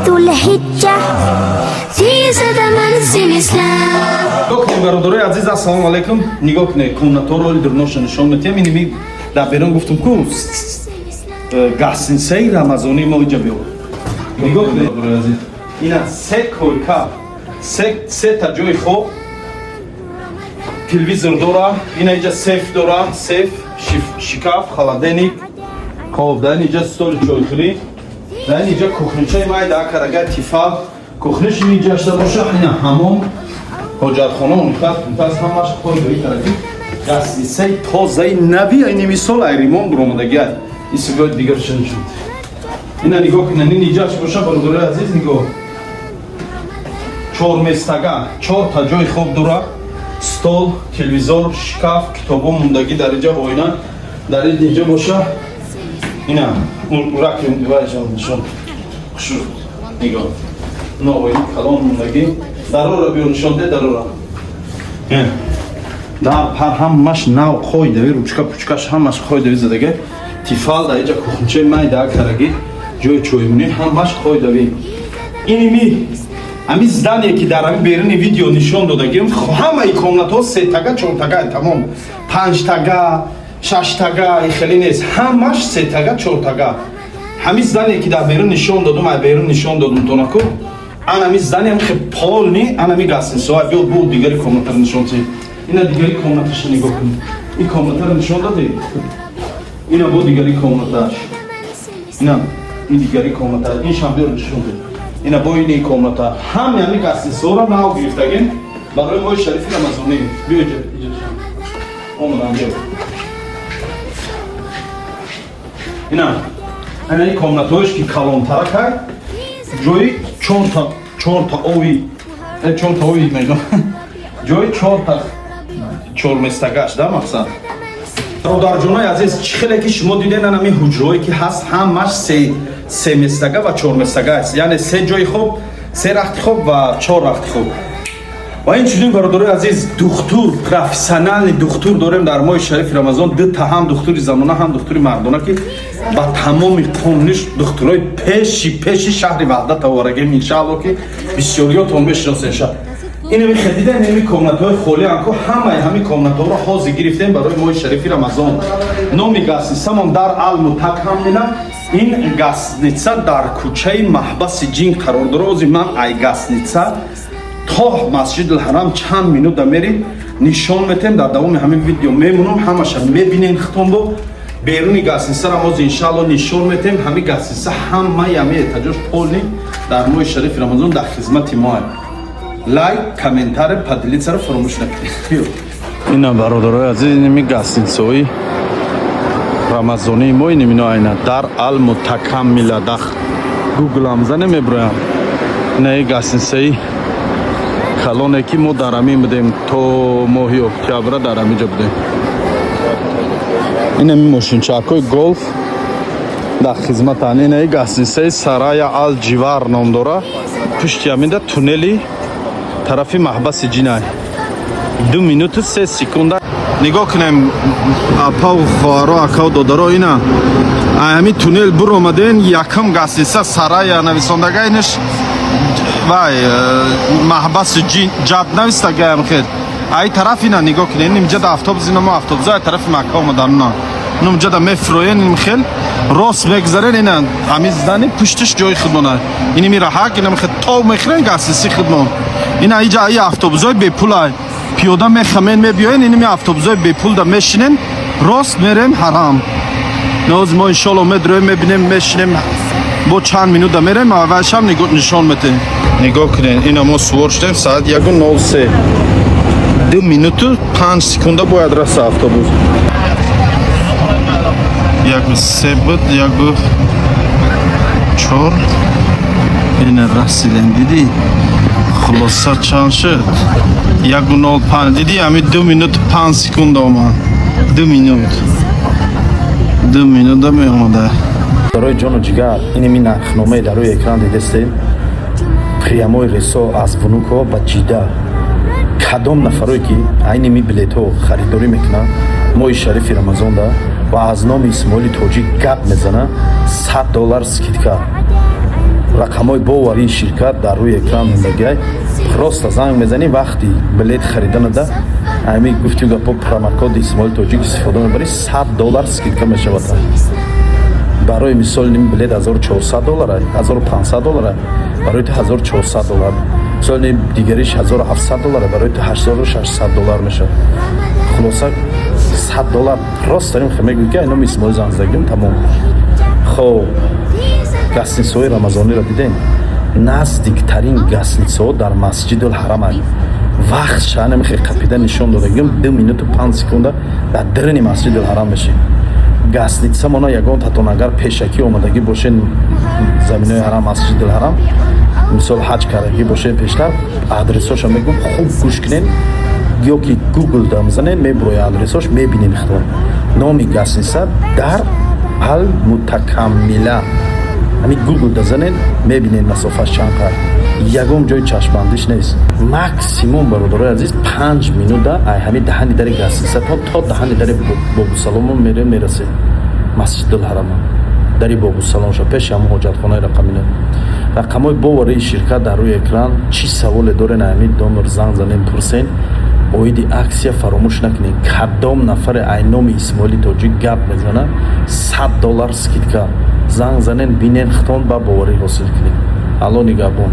ذو الحجة 13 إسلام. Нигоҳ кунед, бародарои азиз, ассалому алайкум. Нигоҳ кунед, комнатаро оли дурноша нишон метиҳам. Иними дар берун гуфтум ку, гостиницаи рамазонии мо иҷа биё. Нигоҳ кунед, бародарои азиз, ина се койка, сета ҷои хоб, телевизор дора, ина иҷа сейф дора, сейф, шкаф, холодильник. Хоб, дар ин иҷа столи чойхӯрӣ, дар ин иҷа кухничаи майда акарага Тефал, кухниш ин иҷашта боша, ина ҳамом, ҳоҷатхона, унихат пас ҳамаш қойдаи караги. Гостиницаи тозаи нави, айни мисол ай ремонт буромадагиай. Исибои дигарша нишон. Ина нигоҳ кунед, ин иҷаш боша, бародарои азиз, нигоҳ, чорместага, чорта ҷои хоб дора, стол, телевизор, шкаф, китобо мондагӣ дар иҷа, оина дар ин иҷа боша. Ина раки нишон, хушу нигоҳ, ина оина калон мондагӣ. Дарора биё нишон де, дарора. Дар пар ҳамаш нав, қойдави, ручка пучкаш ҳамаш қойдави задага, Тефал. Дар иҷа кухничаи майда караги, ҷои чоймунӣ, ҳамаш қойдави. Иними ҳами здание, ки дар ҳами беруни видео нишон додагим, ҳамаи комнатҳо сетага, чортага, тамом. Панҷтага, шаштага хеле нест, ҳамаш сетага, чортага. Ҳами здание, ки дар берун нишон додум, ай берун нишон додум тонаку, анами здание хе полный анами гостиницаҳо. Биё, бу дигари комнатаро нишон ти. Ина дигари комнаташа нигоҳ кун. Ин комнатаро нишон додӣ, ина бо дигари комнаташ, ина ин дигари комната, ин шам биёр нишон дед. Ина бо ини комната. Ҳами ҳами гостиницаҳоро нав гирифтагем барои моҳи шарифи рамазонӣ. Биё иҷа, иҷа омадам, биё. Ина ана ин комнатаҳош, ки калонтаракай, ҷои чорта ови, чорта ови мегам, ҷои чорта чорместагаш да мақсад. Бародарҷонои азиз, чӣ хеле ки шумо диден, анами ҳуҷраое ки ҳаст, ҳамаш семестага ва чорместага аст, яъне се ҷои хоб, се рахти хоб ва чор рахти хоб. Ва инчунин, бародарои азиз, духтур, профессиональный духтур дорем дар моҳи шарифи Рамазон, дута, ҳам духтури занона, ҳам духтури мардона, ки ба тамоми қонуниш духтурои пеши пеши шаҳри Ваҳдат оварагем. Иншаалло, ки бисёриётон мешиносен. Инами хедида, инами комнатаҳои холӣ анко, ҳамаи ҳами комнатаҳоро ҳозир гирифтем барои моҳи шарифи Рамазон. Номи гостиницамон дар Алмутакаммила. Ин гостиница дар кӯчаи Маҳбаси Ҷин қарор дорад. Ҳозир ман ай гостиница то Масҷидулҳарам чанд минута мерим, нишон метем. Дар давоми ҳамин видео мемонам, ҳамаша мебинем хитон. Бо беруни гостиницаро моз иншаалло нишон метем. Ҳами гостиница ҳамаи ҳами этажош полный дар моҳи шарифи Рамазон дар хизмати мо. Лайк, комментарий, поделиться ро фаромӯш накунед. Ина, бародарои азиз, инами гостиницаҳои рамазонии мо, инамино айна дар Алмутакаммила, дах гуглам зане меброям. Инаи гостиницаи калоне, ки мо дар ҳамин будем, то моҳи октябра дар ҳамин ҷо будем. Инами мошинчаакҳои Голф дар хизматанд. Инаи гостиницаи Сарая Ал Ҷивар ном дора. Пушти ҳаминда туннели тарафи Маҳбаси Ҷинай, 2 минуту 3 секунда. Нигоҳ кунем, апаву хоҳаро, акаву додаро, ина ҳамин туннел буромаден, якум гостиница Сарая нависондага, инаш вай Маҳбаси Ҷад навистагаям хел. Ай тараф ина нигоҳ кунед, инҷада автобус, ина мо автобусо ай тарафи Макка омадан, нумҷада мефроен, ин хел рост мегзарен, ина ҳамин здание пуштиш ҷои худмона, ини мираҳак, ина мехел тов мехӯрен гостиници худмон. Ина иҷа ай автобусҳои бепулай, пиёда мехамен, мебиёен, иними автобусҳои бепул да мешинен, рост мерем ҳарам. Ноз мо иншолло медроем, мебинем, мешинем, бо чанд минута мерем, аввалшам нишон метем. Нигоҳ кунед, ина мо сувор шудем, соат 1:03, 2 минуту 5 секунда бояд раса автобус. 1:03 буд, 1:04, ина расидем. Дидӣ, хулоса чанд шуд? 1:05. Дидӣ, ҳами 2 минуту 5 секунда омад, 2 минут, 2 минута меомада. Барои ҷону ҷигар, иними нархномаи дар рӯи экран дидестем, прямой рейсо аз Внуково ба Ҷида. Кадом нафарое ки айними билетҳо харидорӣ мекунанд моҳи шарифи Рамазонда ва аз номи Исмоили Тоҷик гап мезана, 100 доллар скидка. Рақамҳои боварии ширкат дар рӯи экран мегирай. Просто занг мезанӣ, вақти билет хариданада ами гуфти гапо промокоди Исмоил Тоҷик истифода мебарӣ, 100 доллар скидка мешавад. Барои мисол, ним билет 1400 доллара, 1500 доллара, барои ту 1400 доллар. Мисол, ним дигариш 1700 доллара, барои ту 8600 доллар мешавад. Хулоса, 100 доллар просто ним мегӯй, ки айном Исмоил занг задагим, тамом. Хоб, гостиницаҳои рамазониро дидем. Наздиктарин гостиницаҳо дар Масҷидул Ҳарам. Вақт шаънамихе қапида нишон додагим, 2 минуту 5 секунда дар дарини Масҷидул Ҳарам мешем. Гостиница мона ягон татон агар пешакӣ омадагӣ бошен заминои ҳарам, Масҷидул Ҳарам, мисол, ҳаҷ кардагӣ бошен пештар, адресоша мегӯм, хуб гӯш кунен ё ки Гугл да мезанен, мебуроя адресош, мебинен худон. Номи гостиница дар Ал Мутакаммила. Ҳамин Гугл да занен, мебинен масофаш чанд қадр. Ягон ҷои чашмбандиш нест. Максимум, бародарои азиз, 5 минута ай ҳамин даҳани дари гостиницатон то даҳани дари Бобусаломон мерем, мерасед Масҷидул Ҳарама. Дари Бобусаломша, пеши ҳамон ҳоҷатхонаи рақамина. Рақамҳои боварии ширкат дар рӯи экран. Чӣ саволе дорен, ҳамин номер занг занен, пурсен. Оиди акция фаромӯш накунед: кадом нафаре ай номи Исмоили Тоҷик гап мезана, 100 доллар скидка. Занг занен, бинен хитон, ба боварӣ ҳосил кунед. Алло нигаҳбон.